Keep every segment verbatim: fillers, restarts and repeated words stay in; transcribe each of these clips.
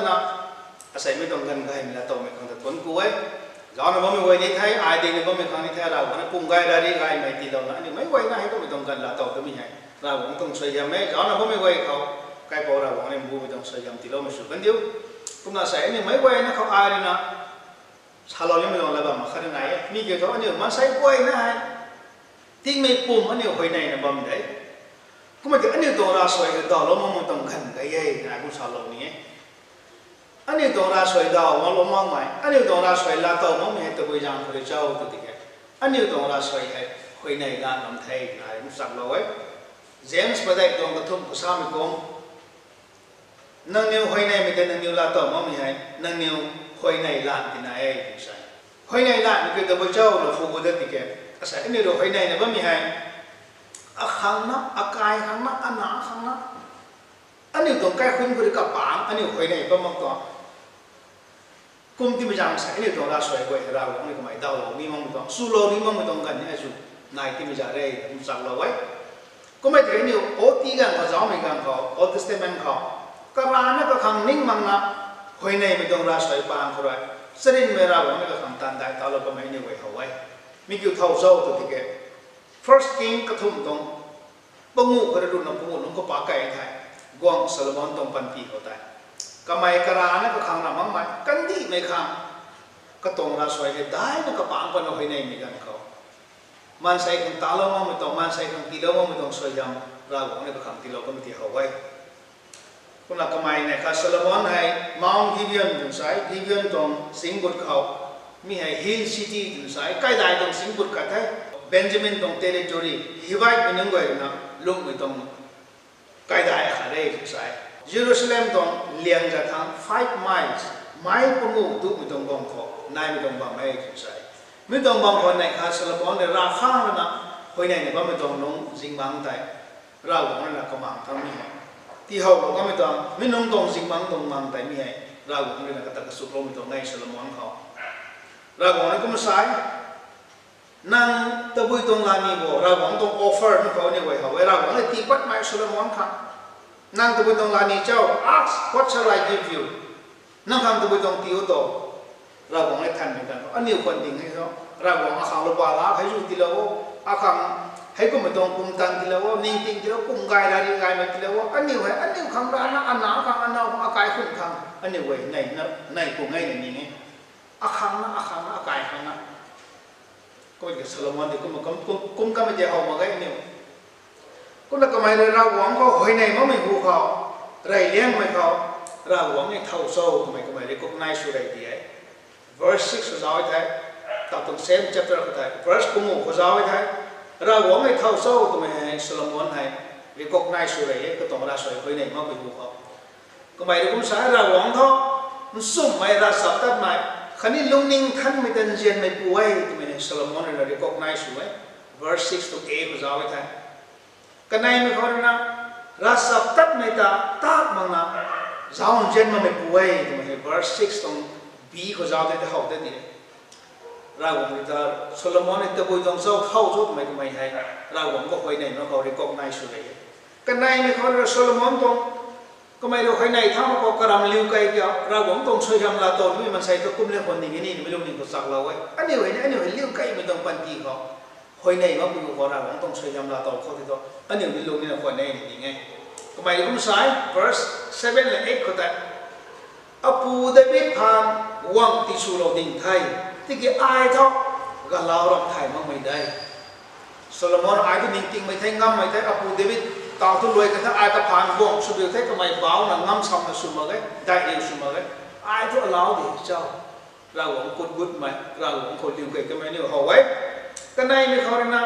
na, asei mi tuang ganv gaymei laa towmei khang ta thuanc ku e. Zaucna bammei guay ni the, ai dingna bammei khang ni the, Ravguangc na pum gay rari gaymei tiilouna aniu meic guayna hei kummei tuang ganv laa tow tamei hei Ravguangc tuang suaihiam e. Zaucna bammei guay khou kaipouc Ravguangc ni mbumei tuang suaihiam tiiloumei sw kandiu. Kumna asei aniu meic guayna khou ai rui na salou nimei tuang lat bam khat nai e. Mi kiu thu aniu maansei guayna hei tingmei pum aniu huayneyna bam de. Kumna tiki aniu tuang ravsuai ta dawlou makmei tuang ganv gay e, nai kum salou ni e. Aniu tuang ravsuai daw maklou makmei, aniu tuang ravsuai laa tow makmei hei tabui zaeng khou rui cho tw tiki, aniu tuang ravsuai hei huayney lat bam the, nai kum chaklou e. James padeih tuang kathumh khou samei kum, nangniw huayneymei tei nangniw laa tow makmei hei nangniw huayney lat tina e, tw sa. Huayney latmei kiu tabui cho na phu gu dat tiki, asei aniu rui huayneyna bammei hei akhang na, akai khang na, ana khang na, aniu tuang kaikhunc khou rui kapangc aniu huayney bam mak tuang. Kum timei zaeng sa aniu tuang ravsuai guay Ravguangc ni kamei dawlou ni makmei tuang, swlou ni makmei tuang ganv ni azu nai timei zaeng re, kum chaklou e. Kummei tiki aniu Old Testament khou zaumei ganv khou, Old Testament khou, karana kakhang ning makna huayneymei tuang ravsuai paan khou rui, charynmei Ravguangc ni kakhang taanv dai talou kamei aniu guay how e. Mi kiu thow cho tw tiki, First King kathumh tuang panguh khou rui runa panguh lungc khou pa kei the, guangc Solomon tuang panty khou tei, kamei karana kakhang na makmei kandihmei khang katuang ravsuai hei daina kapangc pana huayneymei ganv khou, maansei khang talou makmei tuang, maansei khang tiilou makmei tuang suaihiam Ravguangc ni kakhang tiilou kamei ti how e. Kumna kamei neih khat Solomon hei Mount Gibeon twn sa e, Gibeon tuang singgut khou, mi hei hill city twn sa e, kaidai tuang singgut khat the, Benjamin tuang territory, Hivite mei nunc guay na lungmei tuang kaidai khat re twn sa e. Jerusalem tuang liang za thangc five miles, mile panguh duhmei tuang bam khou naimei tuang bam e twn sa e. Mi tuang bam khou neih khat Solomon rui ravkhang rui na huayneyna bammei tuang nung zingbangc tei Ravguangc rui na kamang thangmei hei tiihowlou kamei tuang, mi nungc tuang zingbangc tuang mang tei mi hei Ravguangc rui na kata kachukloumei tuang e Solomon khou. Ravguangc rui kum sa e, nang tabui tuang lani bo, Ravguangc tuang offer nunc khou aniu guay how e, Ravguangc rui tii patmei Solomon khang, nang tabui tuang lani cho, ask, what shall I give you? Nang khang tabui tuang tii o to? Ravguangc rui thanmei ganv khou aniu khwan ding hei tho, Ravguangc akhang lupa lak hei zu tiilou o, akhang heikumhmei tuang pumtan tiilou o, ningting tiilou, pum gay rari gaymei tiilou o, aniu hei aniu khang rana, ana khang, ana khang, akai khun khang aniu guay nei na, nei pu ngai na ning e. Akhang na, akhang na, akai khang na. Kum ki Solomon tei kum, kum, kum, kum kamei tei how mak ge aniu. Kumna kamei rui Ravguangc khou huayney makmei hu khou, rey liangmei khou, Ravguangc ni thow cho twmei kamei recognize sw rey di e. Verse six khou zauc e the, tau tuang same chapter khou tei, verse panguh khou zauc e the, Ravguangc ni thow cho twmei hei Solomon hei recognize sw rey e, katuang ravsuai huayney makmei hu khou. Kamei rui kum sa e, Ravguangc thu nchumhmei, ravchaptatmei khatni lungning thanmei ta nzianmei pu e twmei hei Solomon rui na recognize sw e. Verse six tuang A khou zauc e the. Kaneimei khou rui na, ravchaptatmei ta tak makna zauc nzian makmei pu e twmei hei verse six tuang B khou zauc tei tei how tei di e. Ravguangc rui ta Solomon ni tabui tuang cho, thow cho twmei kamei hei Ravguangc khou huayney mak khou recognize sw rey e. Kaneimei khou rui Solomon tuang kamei rui huayney thau mak khou karam liu kei kiu, Ravguangc tuang suaihiam laa tow nimei maansei thu kum le khwan ding e ni, nimei lungning khou chaklou e. Aniu hei ni, aniu hei liu keimei tuang panty khou huayney makmei pu khou Ravguangc tuang suaihiam laa tow khou tei thu, aniu ni lungning na khwan e ni ding e. Kamei kum sa e, verse seven le eight khou tei, Apu David phaan guang tiswlou ding the, tiki ai thu galau ram thay makmei de. Solomon ai thu ningtingmei the, ngammei the, apu David tau thu luai kan the, ai kaphaan guang sw biu the, kamei bauna ngam samna sw mak e, daihliu sw mak e. Ai thu alau di cho? Ravguangc kut gutmei, Ravguangc khou liu kei kamei aniu how e. Kaneimei khou rui na,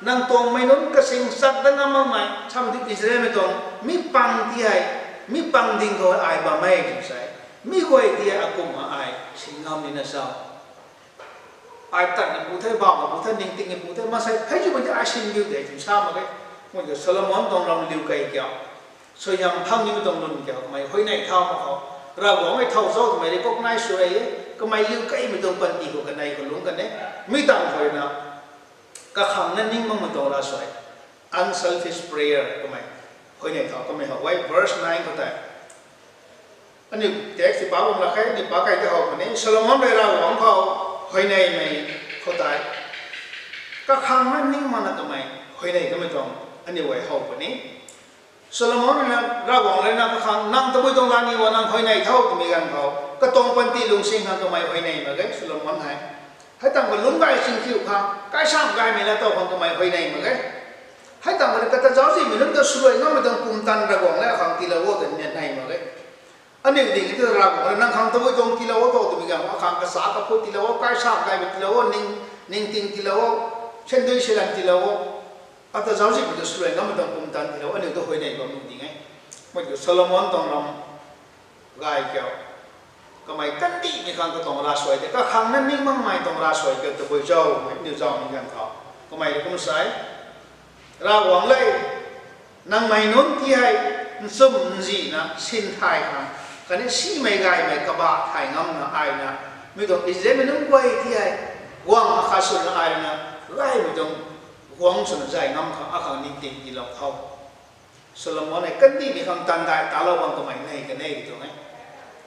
nang tuangmei nunc kasing chak dat ngam makmei, samei thu Israelmei tuang mi pang ti hei, mi pang ding khou ai bam e tw sa e. Mi guay ti hei akumhna ai sin ngam nina cho? Ai tatna pu the, bauhna pu the, ningtingna pu the, maansei hei zuhmei tei ai sin biu de tw sa mak e. Kum ki Solomon tuang ram liu kei kiu, suaihiam phang nimei tuang lun kiu, kamei huayney thau mak khou, Ravguangc ni thow cho twmei recognize sw rey e. Kamei liu keimei tuang panty khou kanei khou lungc kan e. Mi tangv khou rui na, kakhang na ning makmei tuang ravsuai, unselfish prayer kamei huayney thau kamei how e. Verse nine khou tei, Aniu text ti pa bam lak khe, aniu pa kai tei how puni, Solomon rui Ravguangc khou huayneymei khou tei kakhang na ning makna kamei huayney kamei tuang aniu guay how puni. Solomon rui na, Ravguangc rui na kakhang nang tabui tuang lani wo nang huayney tho twmei ganv khou, katuang panty lungsing khang kamei huayney mak ge Solomon hei. Hei tangv kalum gay chingkhiu khang, kaisamh gaymei la tow khang kamei huayney mak ge. Hei tangv kata zauczihmei nunc ta swluai ngammei tuang pumtan Ravguangc le akhang tiilou o twna huayney mak ge. Aniu ding e tu Ravguangc rui nang khang tabui tuang tiilou o tho twmei ganv, akhang kasa kaphut tiilou o, kaisamh gaymei tiilou o, ning, ningting tiilou o, sendui selan tiilou o. Ata zauczihmei ta swluai ngammei tuang pumtan tiilou, aniu tu huayney bam nuh ding e. Mei tu Solomon tuang lam gay kiu. Kamei kandihmei khang katuang ravsuai tei, kakhang na ning makmei tuang ravsuai kiu tabui zau, aniu zaumei ganv khou. Kamei rui kum sa e, Ravguangc le, nangmei nunc ti hei nchumh nzihna sin thay khang, khatni simei gaymei kabah thay ngamna ai na, mi tuang Israelmei nunc guay ti hei guang akhat swna ai na, gaymei tuang guangc swna zay ngam khang akhang ningting tiilou tho. Solomon hei kandihmei khang tandai talou bam kamei nei kanei tuang e.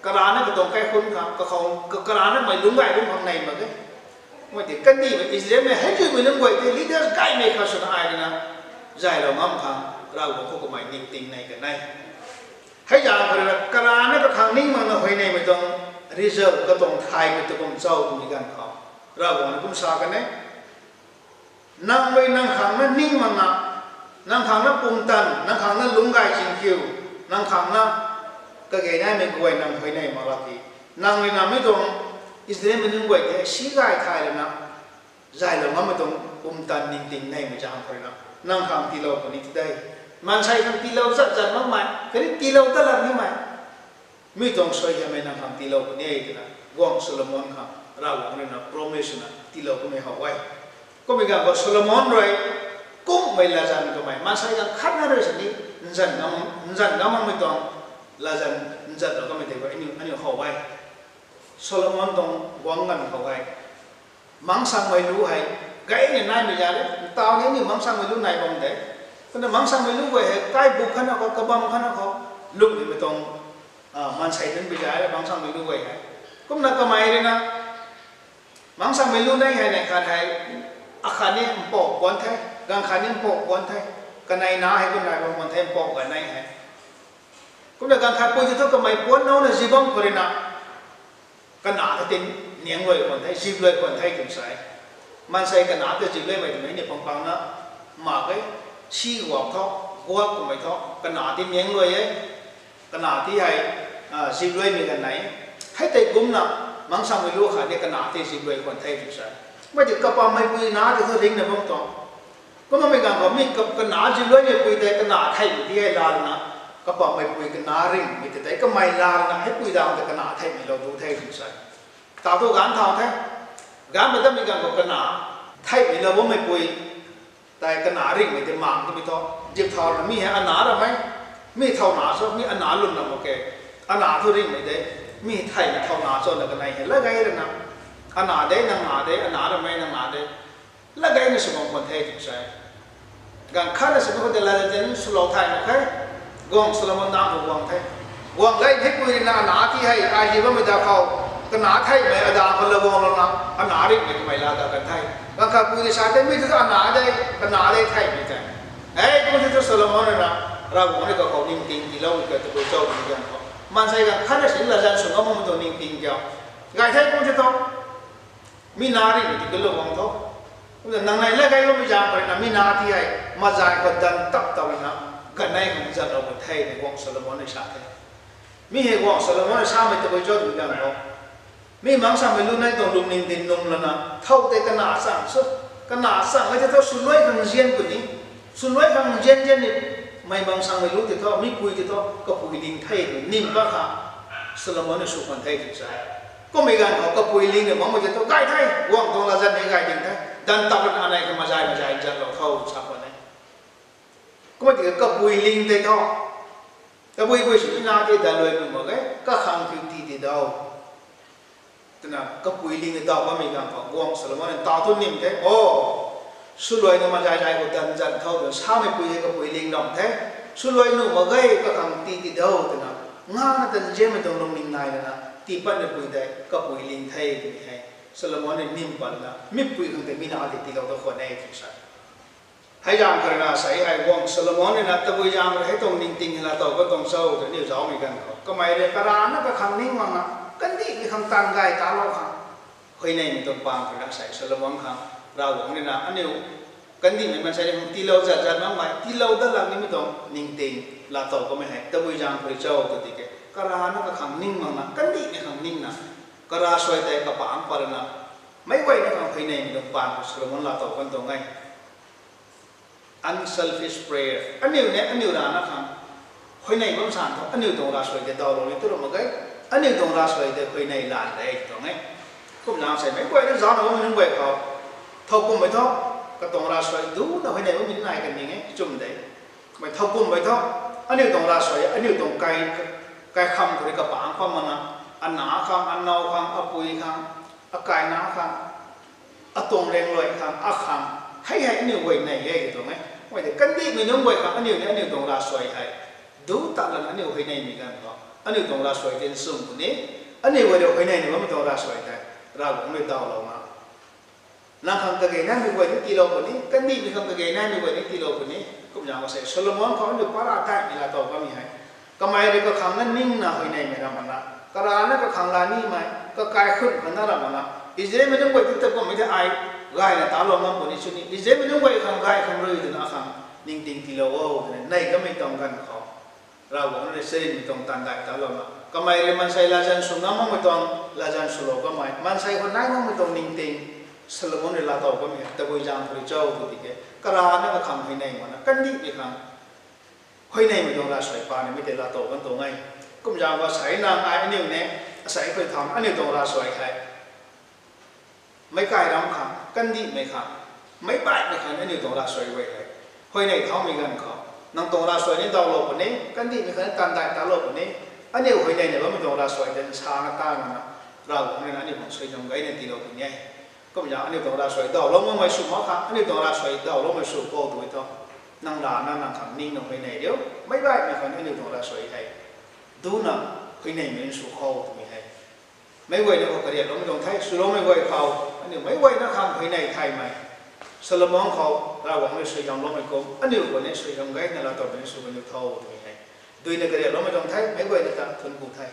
Karana katuang kaikhunc khang, kakhou, ka-, karana mei lungc gay bam khang nei mak e. Mei ti kandihmei Israelmei hei kiumei nunc guay ti leaders gaymei khat swna ai na, zaylou ngam khang, Ravguangc khou kamei ningting nei kanei. Hei zaeng khou rui na karana kakhang ning makna huayneymei tuang result katuang thaymei tu kum cho twmei ganv khou, Ravguangc rui kum sa kan e. Nang rui nang khang na ning makna, nang khang na pumtan, nang khang na lungc gay chingkhiu, nang khang na kage naimei guay nang huayney mak la ki, nang rui na mi tuang Israelmei nunc guay tei si gay thay lana, zaylou ngammei tuang pumtan ningting neimei zaeng khou rui na, nang khang tiilou puni ti de. Maansei khang tiilou zat zat makmei, khatni tiilou tat lat nimei, mi tuang suaihiammei nang khang tiilou puni e twna, guangc Solomon khang Ravguangc rui na promise na tiilou kummei how e. Kummei ganv khou Solomon rui, kummei latzan kamei, maansei ganv khatna rui sini, nzan ngam, nzan ngam makmei tuang, latzan nzatlou kamei tei khou aniu, aniu how e. Solomon tuang guangc ganv khou e. Mangsangmei lu hei, gayna naimei za e, ntaw ni aniu mangsangmei lu nai bam de. Kumna mangsangmei lu guay hei, kaibuk khatna khou, kabam khatna khou, lungmei tuang, a, maansei nunc bi za e, mangsangmei lu guay hei. Kumna kamei rui na, mangsangmei lu nei hei nei khat hei, akhatni mpouh guan the, ganv khatni mpouh guan the, kanei na hei kum nai bam guan the, mpouh ganv nei hei. Kumna ganv khat pui ti thu kamei puan nauna zi bam khou rui na, kanac ta tin niang luai khwan the, zip luai khwan the twna sa e. Maansei kanac ta zip luaimei twmei ni pang pang na mak e, si guak thu, guak kummei thu, kanac ti niang luai e, kanac ti hei, a, zip luaimei ganv nai e. Hei tei kumna, mangsangmei lu khat ni kanac ti zip luai khwan the twna sa e. Mei ti kapammei pui na ti thu ringna bam tuang. Kumna mei ganv khou mi ka-, kanac zip luaimei pui tei kanac theihmei ti hei laa lana, kapammei pui kanac ringmei tei tei kamei laa lana, hei pui dang tei kanac theihmei lou tu the twna sa e. Taw thu ganv thau the. Ganv mei ta mi ganv khou kanac theihmei lou bammei pui tei kanac ringmei tei mang twmei thu, zip thau na mi hei anac ramei, mi thau na cho, mi anac lun na mak ke. Anac thu ringmei de, mi theihmei thau na cho na kanei hei lat gay rana, anac de, nang nac de, anac ramei, nang nac de, lat gayna sw bam khwan the twna sa e. Ganv khatna sini khou tei lat zan swlou thay mak khe. Guangc Solomon dang khou guang the. Guang lei thei pui rui na anac ti hei, ai zi bammei da khou, kanac theihmei ada khou la guang lou na, anac ringmei kamei laa ta kan the. Ganv khat pui rui sa the, mi thu anac de, kanac de theihmei tei. Hei, kum the thu Solomon rui na, Ravguangc rui kakhou ningting tiilou ka tabui cho twmei ganv khou, maansei ganv khatna sini latzan sw ngam makmei tuang ningting kiu. Gay the kum the thu. Mi nac ringmei ti kalou guang tho. Kumna nang nei lat gay bammei zaeng khou rui na mi nac ti hei, mazay khou dan tap tap rui na, ganv nei khang nzatlou khwan the twna guangc Solomon rui sa the. Mi hei guangc Solomon rui samei tabui cho twmei ganv khou, mi mangsangmei lu nei tuang lungning dinc num lana, thow tei kanac chang cho, kanac chang e tei thu swluai khang nzian puni, swluai khang nzian nzian ni, mei mangsangmei lu tei thu, mi pui tei thu, kapui ling the twna nim pat kha, Solomon rui sw khwan the twna sa e. Kummei ganv khou kapui ling ni makmei tei thu gay the, guangc tuang latzan ni gay ding the, dan tap lana anei khang mazay mazay nzatlou tho sa khwan e. Kumna ti kapui ling tei thu, tabui pui sw na ti dan luai nuh mak e, kakhang kiu ti ti daw. Twna kapui ling daw bammei ganv khou, guangc Solomon rui taw thu nim the, o, swluai na mazay zay khou dan zan tho twna samei pui hei kapui ling ram the, swluai nuh mak e, kakhang ti ti daw twna. Ngana ta nzianmei tuang lungning nai lana tiipatmei pui tei kapui ling the twmei hei Solomon ni nim pat lana mipui khang tei mi na tei tiilou ta khwan e tw sa. Hei zaeng khou rui na sei hei guang Solomon rui na tabui zaeng rui hei tuang ningting hei laatow kan tuang cho tw aniu zaumei ganv khou kamei rui karana kakhang ning makna kandihmei khang taanv gay talou khang huayneymei tuang paan khou rui na sei Solomon khang Ravguangc rui na aniu kandihmei maansei rui khang tiilou zat zat makmei tiilou dat lak nimei tuang ningting laatow kamei hei tabui zaeng khou rui cho tw tiki karana kakhang ning makna kandihmei khang ningna karasuai tei kapangc pat lana meic guayna khang huayneymei tuang paan khou Solomon laatow kan tuang e. Unselfish prayer. Aniu ni aniu rana khang huayney bam san thu aniu tuang ravsuai tei dawlou ni tu ram mak ge. Aniu tuang ravsuai tei huayney lan de tuang e. Kumzaeng sei meic guayna zaucna bammei nunc guay khou thowkumhmei thu katuang ravsuai duna huayney bammei nai kan ning e chum de. Mei thowkumhmei thu aniu tuang ravsuai aniu tuang kai kaikham khou rui kapangc pat makna ana khang, anow khang, apui khang, akaina khang, atuang raengluai khang, akhang, hei hei aniu huayney e tuang e. Mei tei kandihmei nunc guay khang aniu ni aniu tuang ravsuai hei du tat lana aniu huayneymei ganv khou aniu tuang ravsuai tei nsum puni, aniu guay rui huayney ni bammei tuang ravsuai tei Ravguangc rui dawlouna nang khang kage naimei guay ni tiilou puni, kandihmei khang kage naimei guay ni tiilou puni. Kumzaeng khou sei Solomon khou aniu para daihmei laatow kamei hei kamei rui kakhang na ningna huayneymei ram makna karana kakhang la nimei kakai khun khang na ram makna Israelmei nunc guay tu ta kummei tei ai gayna talou ngam puni sw ni Israelmei nunc guay khang gay khang rui twna akhang ningting tiilou o twna nei kamei tuang ganv khou Ravguangc rui charynmei tuang taanv dai talouna kamei rui maansei latzan sw ngam makmei tuang latzan swlou kamei, maansei khou nai makmei tuang ningting Solomon rui laatow kamei hei tabui zaeng khou rui cho tw tiki karana kakhang huayney makna kandihmei khang huayneymei tuang ravsuai paan nimei tei laatow kan tuang e. Kumzaeng khou sei nang ai aniu ni asei khou thangc aniu tuang ravsuai hei meic kai ram khang, kandihmei khang, meic baihmei khang aniu tuang ravsuai guay hei huayney thaumei ganv khou nang tuang ravsuai ni dawlou puni, kandihmei khang ni taanv dai talou puni, aniu huayney ni bammei tuang ravsuai tei nsana ta makna Ravguangc rui na aniu khang suaihiam gayna tiilou puni e. Kumzaeng aniu tuang ravsuai dawlou makmei sw mak khang aniu tuang ravsuai dawloumei sw khou twmei thu nang rana nang khang ningna huayney riu, meic baihmei khang ni aniu tuang ravsuai hei duna huayneymei sw khou twmei hei meic guayna khou kariatloumei tuang the, swloumei guay khou aniu meic guayna khang huayney thaymei Solomon khou Ravguangc rui suaihiamloumei kum aniu khou ni suaihiam gayna laatowmei sw kaniw tho twmei hei duina kariatloumei tuang the, meic guayna ta thuanc ku the.